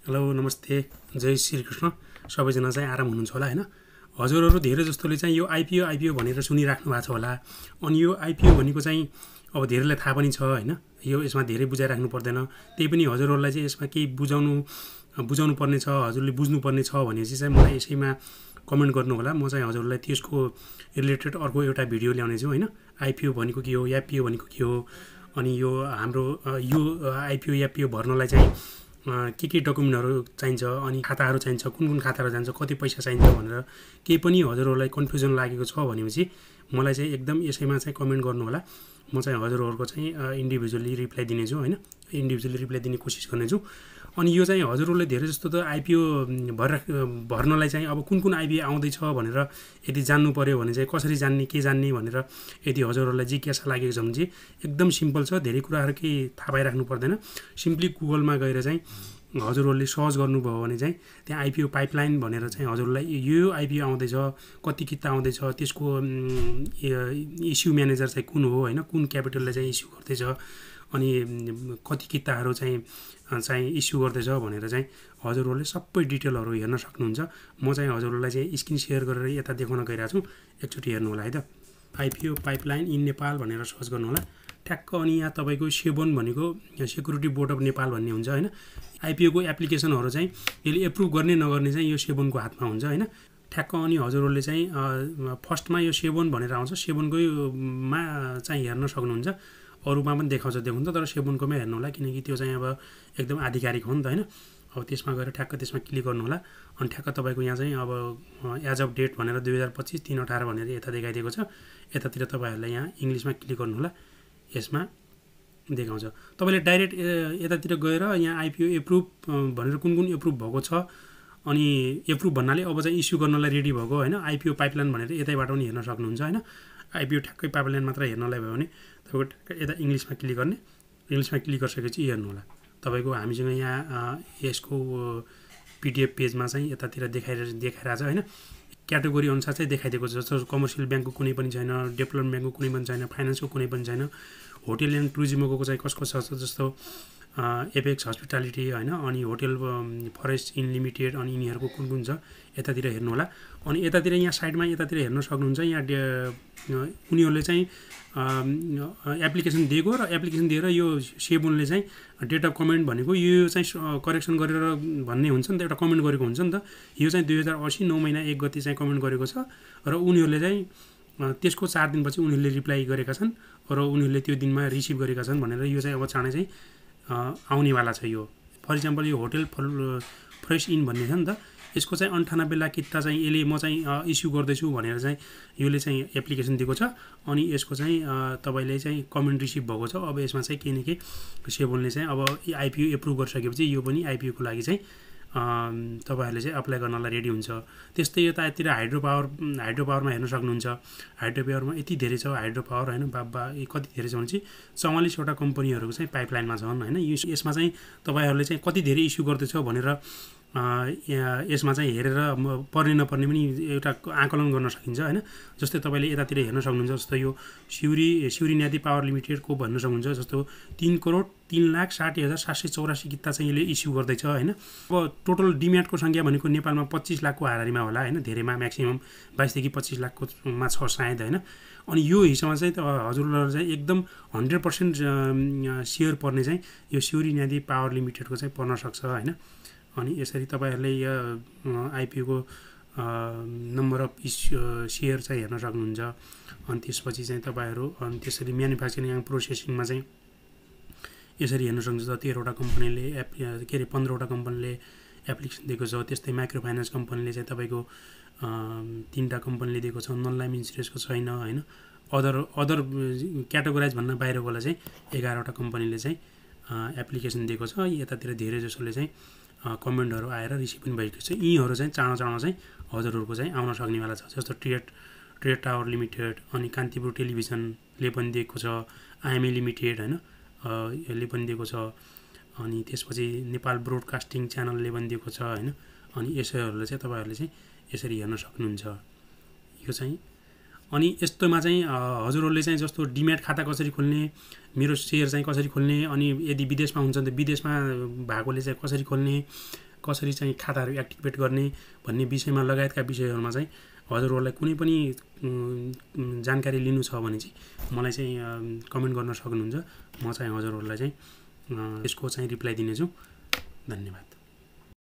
Hello नमस्ते जय श्री कृष्ण सबैजना चाहिँ आराम हुनुहुन्छ होला हैन हजुरहरु धेरै जस्तोले चाहिँ यो आईपीओ भनेर सुनिराख्नु भएको छ होला अनि यो आईपीओ भनेको चाहिँ अब धेरैलाई थाहा पनि छ हैन यो यसमा धेरै बुझाइराख्नु पर्दैन त्यही पनि हजुरहरुलाई चाहिँ यसमा केही बुझाउनु पर्ने छ हजुरले बुझ्नु पर्ने छ भनेपछि चाहिँ मलाई यसैमा कमेन्ट गर्नु होला म चाहिँ हजुरलाई त्यसको रिलेटेड अर्को एउटा भिडियो ल्याउने छु हैन आईपीओ भनेको के हो एफपीओ भनेको के हो अनि यो हाम्रो यो आईपीओ एफपीओ भर्नलाई चाहिँ के डकुमेन्टहरु चाहिन्छ अनि खाताहरु चाहिन्छ कुन खाताहरु जान्छ कति पैसा चाहिन्छ भनेर केही पनि हजुरहरुलाई कन्फ्युजन लागेको छ भनेपछि मलाई चाहिँ एकदम यसैमा चाहिँ कमेन्ट गर्नु होला म चाहिँ हजुरहरुको चाहिँ इन्डिभिजुअली रिप्लाई दिनेछु हैन इन्डिभिजुअली रिप्लाई दिने कोसिस गर्नेछु अनि यो चाहिँ हजुरहरुले धेरै जस्तो त आईपीओ भर्नलाई चाहिँ अब कुन आईपीओ आउँदै छ भनेर यदि जान्नु पर्यो भने चाहिँ कसरी जान्ने के जान्ने भनेर यदि हजुरहरुलाई जिज्ञासा लागेको छ भने चाहिँ एकदम सिम्पल छ धेरै कुराहरु के थाहा पाइराख्नु पर्दैन सिम्पली गुगलमा गएर चाहिँ हजुरहरुले सर्च गर्नुभयो भने चाहिँ त्यहाँ आईपीओ पाइपलाइन भनेर चाहिँ हजुरहरुलाई यो आईपीओ आउँदै छ कति किता आउँदै छ त्यसको इस्यु म्यानेजर चाहिँ कुन हो हैन कुन क्यापिटलले चाहिँ इस्यु गर्दै छ अनि कति किताहरु चाहिँ इस्यु गर्दै छ भनेर चाहिँ हजुरहरुले सबै डिटेलहरु हेर्न सक्नुहुन्छ म चाहिँ हजुरहरुलाई चाहिँ स्क्रिन शेयर गरेर यता देखाउन गइरहेको छु एकचोटी हेर्नु होला है त आईपीओ पाइपलाइन इन नेपाल भनेर सर्च गर्नु होला ठ्याक्क अनि यहाँ तपाईको सेबोन भनेको सेक्युरिटी बोर्ड अफ नेपाल भन्ने हुन्छ हैन आईपीओ को एप्लिकेसनहरु चाहिँ यसले एप्रुभ गर्ने नगर्ने चाहिँ यो सेबोनको हातमा हुन्छ हैन ठ्याक्क अनि हजुरहरुले चाहिँ फर्स्टमा यो सेबोन भनेर आउँछ सेबोनकै मा चाहिँ हेर्न सक्नुहुन्छ अरुमा पनि देखाउँछ त तर सेबोनकोमा हेर्नु होला किनकि त्यो चाहिँ अब एकदम आधिकारिक हो नि त हैन अब त्यसमा गएर ठ्याक्क त्यसमा क्लिक गर्नु होला अनि ठ्याक्क तपाईको यहाँ चाहिँ अब एज अफ डेट भनेर 2025 3/18 भनेर यता देखाइदिएको छ यतातिर तपाईहरुले यहाँ इंग्लिशमा क्लिक गर्नु होला यसमा देखाउँछ तपाईले डाइरेक्ट यतातिर गएर यहाँ आईपीओ एप्रुभ भनेर कुन एप्रुभ भएको छ अनि एप्रुभ भन्नाले अब चाहिँ इस्यु गर्नलाई रेडी भएको हैन आईपीओ पाइपलाइन भनेर यतैबाट पनि हेर्न सक्नुहुन्छ हैन आईपीओ ठ्याक्कै पाइपलाइन मात्र हेर्नलाई भयो भने तपाईको यता इंग्लिशमा क्लिक गर्ने इंग्लिशमा क्लिक गरिसकेपछि हेर्नु होला तपाईको हामीसँग यहाँ यसको पीडीएफ पेजमा चाहिँ यतातिर देखाइरहेछ हैन क्याटेगोरी अनुसार चाहिँ देखाइदिएको छ जस्तो कमर्शियल बैंकको कुनै पनि छैन डेभलपमेन्ट बैंकको कुनै पनि छैन फाइनान्सको कुनै पनि छैन होटल एन्ड टुरिज्मको चाहिँ कसको छ जस्तो एपेक्स हस्पिटालिटी हैन अनि होटल फरेस्ट इन लिमिटेड अनि यिनीहरुको कुन छ यतातिर हेर्नु होला अनि यतातिर यहाँ साइडमा यतातिर हेर्न सक्नुहुन्छ यहाँ उनीहरुले चाहिँ एप्लिकेसन दिएको र एप्लिकेसन दिएर यो सेबोनले चाहिँ डेट अफ कमेन्ट भनेको यो चाहिँ करेक्सन गरेर भन्ने हुन्छ नि त एउटा कमेन्ट गरेको हुन्छ नि त यो चाहिँ 2080 9 महिना 1 गते चाहिँ कमेन्ट गरेको छ र उनीहरुले चाहिँ त्यसको 4 दिनपछि उनीहरुले रिप्लाई गरेका छन् र उनीहरुले त्यो दिनमा रिसिभ गरेका छन् भनेर यो चाहिँ अब चाँडै चाहिँ आउने वाला छ यो फर एक्जाम्पल यो होटल फ्रेश इन भन्ने छ नि त यसको चाहिँ 98 लाख किता चाहिँ यसले म चाहिँ इस्यु गर्दैछु भनेर चाहिँ योले चाहिँ एप्लिकेसन दिएको छ अनि यसको चाहिँ तपाईले चाहिँ कमेन्ट रिसिभ भएको छ अब यसमा चाहिँ के न के सेबोनले चाहिँ अब आईपीओ एप्रुभ गरिसकेपछि यो पनि आईपीओ को लागि चाहिँ तपाईहरुले चाहिँ अप्लाई गर्नलाई रेडी हुन्छ त्यस्तै यतातिर हाइड्रो पावरमा हेर्न सक्नुहुन्छ हाइड्रो पावरमा यति धेरै छ हाइड्रो पावर हैन बाबा कति धेरै छ भने 44 वटा कम्पनीहरुको चाहिँ पाइपलाइनमा छन् हैन यसमा चाहिँ तपाईहरुले चाहिँ कति धेरै इस्यु गर्दैछ भनेर यसमा चाहिँ हेरेर पर्ने नपर्ने पनि एउटा आकलन गर्न सकिन्छ हैन जस्तै तपाईले यतातिर हेर्न सक्नुहुन्छ जस्तो यो सिउरी न्यादी पावर लिमिटेड को भन्न सक्नुहुन्छ जस्तो 3,03,60,784 किता चाहिँ यसले इस्यु गर्दैछ हैन अब टोटल डिम्याटको संख्या भनेको नेपालमा 25 लाखको हाराहारीमा होला हैन धेरैमा म्याक्सिमम 22 देखि 25 लाखको मा छ सायद हैन अनि यो हिसाबमा चाहिँ हजुरहरुलाई चाहिँ एकदम 100% शेयर पर्ने चाहिँ यो सिउरी न्यादी पावर लिमिटेडको चाहिँ पर्न सक्छ हैन अनि यसरी तपाईहरुले यो आईपीओ को नम्बर अफ शेयर चाहिँ हेर्न सक्नुहुन्छ अनि त्यसपछि चाहिँ तपाईहरु अनि त्यसरी म्यानुफ्याक्चरिङ एन्ड प्रोसेसिङमा चाहिँ यसरी हेर्न सक्नुहुन्छ 13 वटा कम्पनीले के रे 15 वटा कम्पनीले एप्लिकेसन दिएको छ त्यस्तै माइक्रो फाइनान्स कम्पनीले चाहिँ तपाईको 3टा कम्पनीले दिएको छ नन लाइफ इन्स्योरेन्सको छैन हैन अदर क्याटेगोराइज भन्न बाहिरकोलाई चाहिँ 11 वटा कम्पनीले चाहिँ एप्लिकेसन दिएको छ यतातिर धेरै जसोले चाहिँ कमेन्टहरु आएर रिसिभ पनि भएको छ यीहरु चाहिँ चाँडो चाहिँ हजुरहरुको चाहिँ आउन सक्नेवाला छ जस्तो ट्रेड टावर लिमिटेड अनि कान्तिपुर टेलिभिजनले पनि दिएको छ आईएमए लिमिटेड हैन यसले पनि दिएको छ अनि त्यसपछि नेपाल ब्रोडकास्टिङ च्यानलले पनि दिएको छ हैन अनि यसैहरुले चाहिँ तपाईहरुले चाहिँ यसरी हेर्न सक्नुहुन्छ यो चाहिँ अनि यस्तोमा चाहिँ हजुरहरुले चाहिँ जस्तो डिम्याट खाता कसरी खोल्ने मेरो शेयर चाहिँ कसरी खोल्ने अनि यदि विदेशमा हुन्छ भने विदेशमा भएकोले चाहिँ कसरी खोल्ने कसरी चाहिँ खाताहरू एक्टिभेट गर्ने भन्ने विषयमा लगायतका विषयहरूमा चाहिँ हजुरहरूलाई कुनै पनि जानकारी लिनु छ भने चाहिँ मलाई चाहिँ कमेन्ट गर्न सक्नुहुन्छ। म चाहिँ हजुरहरूलाई चाहिँ यसको चाहिँ रिप्लाई दिनेछु। धन्यवाद।